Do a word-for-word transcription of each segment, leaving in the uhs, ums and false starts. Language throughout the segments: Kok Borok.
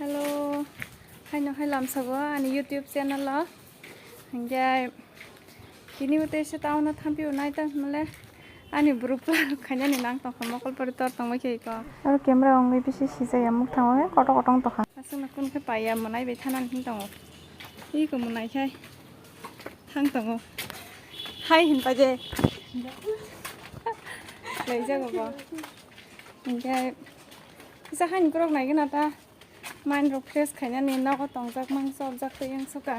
Hello, haino hai lamsago ani YouTube channel o. Hingke tini bo teisa town o thampio nai ta mole ani borok pla khainani nang tongkha mokol pore tor tongma khe ko. Aro camera ongwi bisi sijaya mukthang o he kotor kotor tongkha. Aswk no kun khe paiya mwnai bai thanani hin tongo. Iko mwnai khai thang tongo. Hai hin paje. Laijago bo. Hingke kisa haini borok naigena ta. Mind rok fresh khainani nogo tongjak mang chobjak tei wng suka.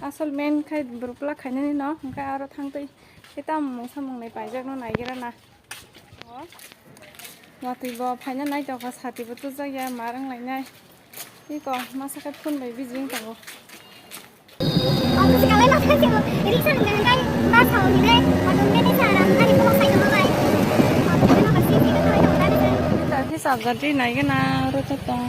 Asol main khai borok pla khainani no, hingke aro thang tei kitam mungsa mungnai paijak no naigira na. Watwi bo phaina naitokha, sati bo tujak ya, ma rwng lainai. Iko masa khe phone bai busy wng tongo. Hisab jadi naigena rwchap tong.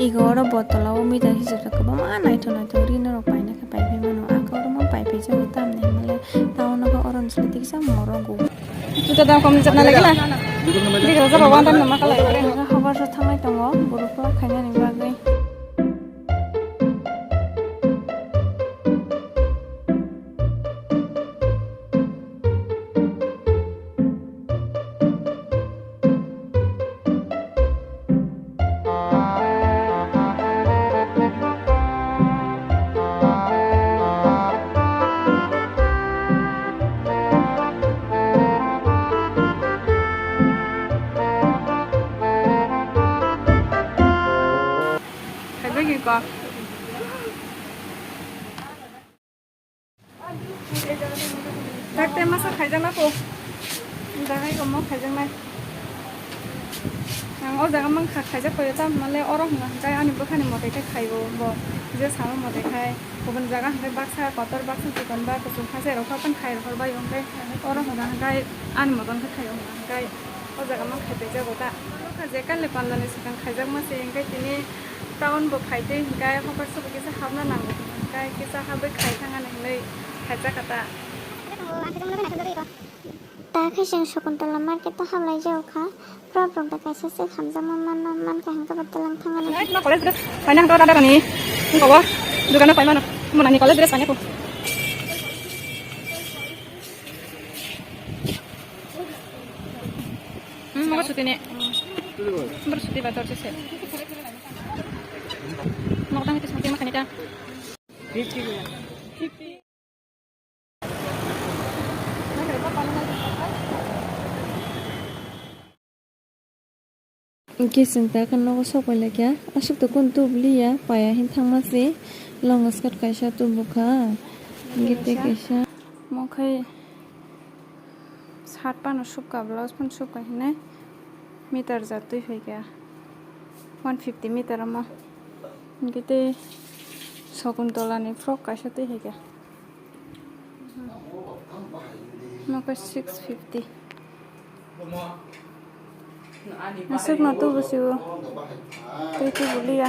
Igo oro bottle o meter hisab kwbangma naithok naithok ri norok paina khe paiphai mano. Aka oro mo paiphaijak tamni hwnmale town o khe oro nwsli tiksa morogo. Juta dam kom jat na lagi na. Bigla jaba wan tam nama kalai. Hokar sa thanglai tongo borok pla khainani bagwi. Khaibagwi ko. Takte masa khaijakna ko. Jagai ko mo khaijaknai. Ang o jaga mang kha khaijak paio ta male oro hwnga hwnkhe ani bwkhani mote khe khaibo bo. Je sama mote khai kubun jaga hwnkhe baksa kotor baksa chikon ba kuchuk hache rok khe khai rok bai hwnkhe oro hwnga hwnkhe ani moton khe khaio hwnga hwnkhe o jaga mang khai paijago ta. Oro kha je kale pandani swkang khaijakma se hwnkhe tini town bo phaitwi hwnkhe hokar sobo kisa hapna nango hwnkhe kisa habwi khai thangani hwnwi khaijak kha ta. Ta khe chwng Shakuntala market o hablai jao kha. Borok rok da kaisa se hamjakma manna mankha hwnkhe bo twlang thangani. College dress paina hwnkhe dada rani. Hwnkhe bo dukano paimano. Mwnani college dress paina ko. Hmm, moro suti ne. Moro suti ba dorje se. Nok dang itu suti makanita. Hwnkhe chwng ta khe nogo sok pai lai kha. Aswk to kunu tubuli ya, paya hin thangma se. Long skirt kaisa tubu kha. Hwnkhe tei kaisa. Mo khai shirt phano subkha, blouse phano subkha hinwi meter jat twi phaikha. One fifty meter omo. Hwnkhe tei Shakuntala ni frock kaisa twi phaikha. Mokhe six fifty. Aswk no tubu sibo. Tei tubu liya.